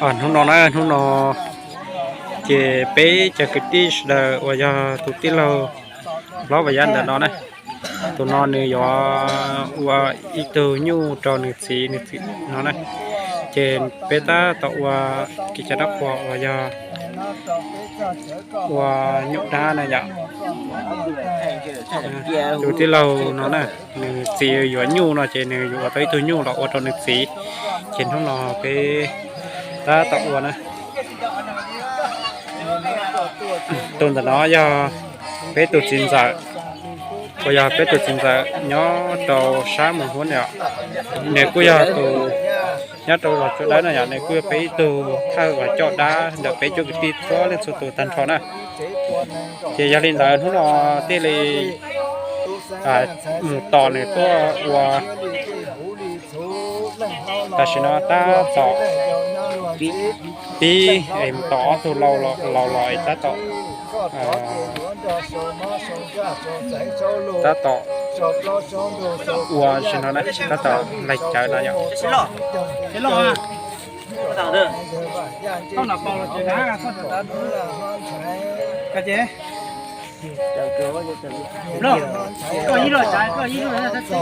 Hnub no na, hnub no ces peb cov kwv tij sawv daws uas yog tus tij laug hlob Vam Yaj ntawm no na, tus no nws yuav ua ib tug nyuj rau nws txiv, nws txiv no na. Ces peb tab tom ua kev cai dab qhuas uas yog ua nyuj dab na yom. Tus tij laug no na, nws txiv yuav nyuj no ces nws yuav ua tau ib tug nyuj los ua rau nws txiv. Ces hnub no peb tab tom ua na. Tus ntawm no yog peb tus txiv ntxawm, uas yog peb tus txiv ntxawm nyob rau sab Moos Huab no. Nws kuj yog tus nyob rau Los Tsuas Dawb no yom, nws kuj yog peb ib tug thawj uas coj dab ntawm peb cov kwv tij txhua leej txhua tus tag nrho na. Ces yog li ntawd hnub no thiaj li mus tos nws tuaj ua. Tam sim no tab tom pib es mus tos ob tug laus los es tab tom, tab tom ua sim no na, tab tom laig cawv no yom.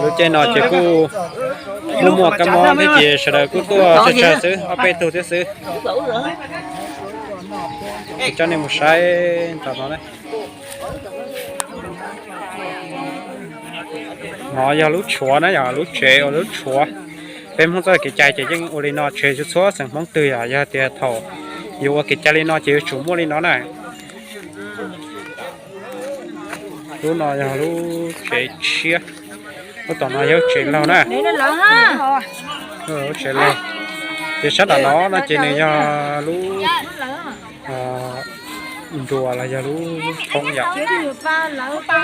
Lub caij no ces kuj muaj muaj kab mob thiab ces sawv daws kuj tuaj tsawg tsawg xwb, ob peb tug thiab xwb. Coj nej mus saib tom no na. No yog lub tshuav na, yog lub tsev uas lub tshuav. Peb Hmoob txoj kev cai ces yeej ua li no, tsev txhua xeem Hmoob twg yom, yog tias thaum yuav ua kev cai li no ces yuav tsum muaj li no na. Lub no yog lub tsev tshiab, lub tom no yog lub tsev laug na. Lub tsev laug. Ces sab tom no no ces nws yog lub nruas los yog lub thoob yom.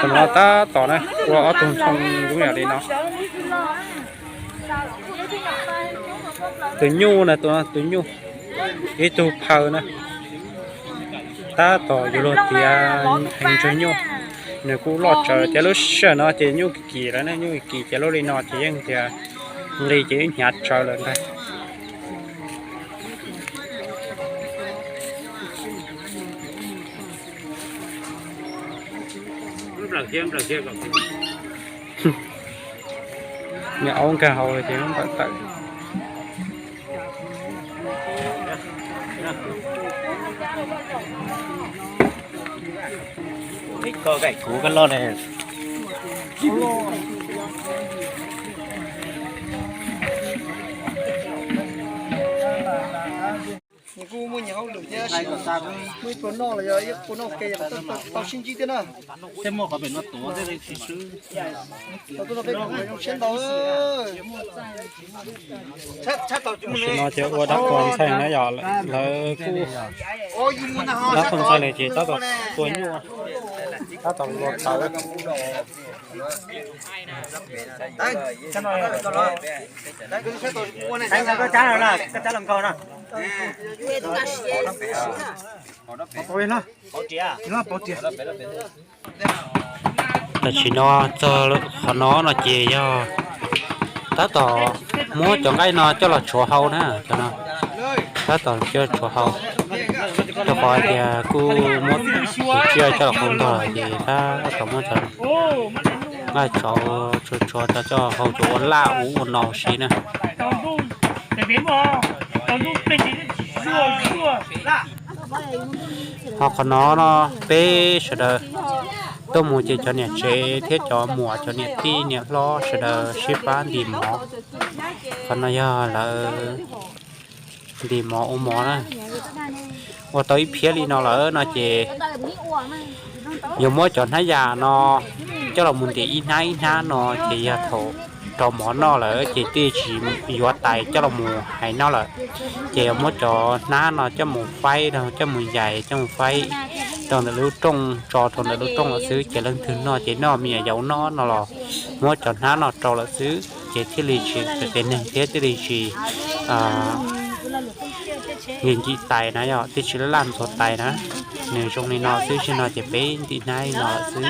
Tom no tab tom na ua ob tug thoob zoo yam li no. Tus nyuj na, tus no tus nyuj, ib tug phaw na. Tab tom yuav luag tiav heev ntsug nyuj, nws kuj loj tsawv thiab. Lub sij hawm no ces nyuj kim lawm na, nyuj kim ces lub li no ces yeej tias nqi ces yeej hnyav tsawv lawm ntag. Niam aub nkag hauv ces npawm tawm. Kuv koj loj ne. Kuj muaj nyiam hauj lwm thiab, muaj ib pluas noj los yog ib pluas noj ke yog tau sib ntsib thiab na. Tej muaj qhov pem no tuav xwb. Tam no peb kuj zoo siab ntau. Tam sim no ces ua dab qhuas ntxhais na yom, lawv kuj dab qhuas ntxhais lawm ces tab tom tua nyuj, tab tom luag tawv. Tam sim no txog qhov no no ces yog tab tom muab cov nqaij no coj los tshuav hau na, cov no tab tom coj tshuav hau, rau qhov hais tias kuj muab tus tsiaj coj los qau ntog ces tab tom muab cov nqaij tshuav, tshuav tshuav coj hau ces ua laj ua ua no huv si na. Ho qhov no no peb sawv daws tuaj mus ces cov niam tsev thiab cov muam cov niam tij niam hlob sawv daws sib pab ntim mov. Qhov no yog lawv ntim mov ua mov na. Ua tau ib phiab li no lawm no ces yuav muab cov hnab yas no coj los mus ntim ib hnab ib hnab no ces yog thaum rau mov noj lawm ces thiaj tsis yuav tais coj los mus hais noj lawm. Ces yuav muab cov hnab no coj mus faib, coj mus yais, coj mus faib rau ntawm lub rooj, tso rau ntawm lub rooj lawm xwb ces leej twg noj ces noj, me nyuam yaus noj no los muab cov hnab no rau lawm xwb ces thiaj li tsis pem neeg thiab thiaj li tsis nkim nkim tais na, yog thiaj tsis laj laj ntxuav tais na. Nws zoo li no xwb, zaum no ces peb ntim hnab li no lawm xwb.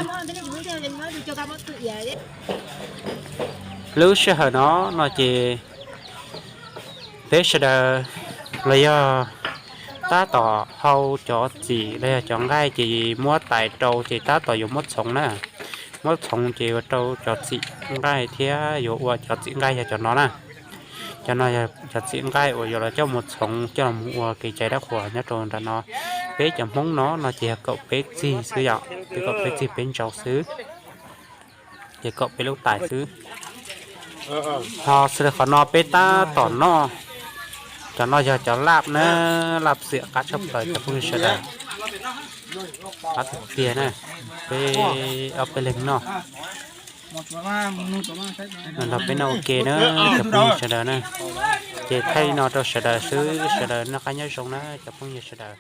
Lub sij hawm no no ces Peb sawv daws los yog tab tom hau cov txim los yog cov nqaij ces muab tais rau ces tab tom yuav muab txhoov na. Muab txhoov ces yuav rau cov txim nqaij thiab yuav ua cov txim nqaij yog cov no na. Cov no yog cov txim nqaij uas yuav los coj mus txhoov coj los ua kev cai dab qhuas nyob rau nram no. Peb cov Hmoob no no ces yog kaum peb txig xwb yom, peb kaum peb txig peb ntsaus xwb, ces kaum peb lub tais xwb. Ho xws li qhov no peb tab tom noj, cov no yog cov laj na, laj xiam qab tshaj plaws cov phooj ywg sawv daws. Qab tiag tiag na, peb ob peb leeg noj. Nrog peb noj ua ke na cov phooj ywg sawv daws na. Ces thaij li no rau sawv daws xwb, sawv daws noj qab nyob zoo na cov phooj ywg sawv daws.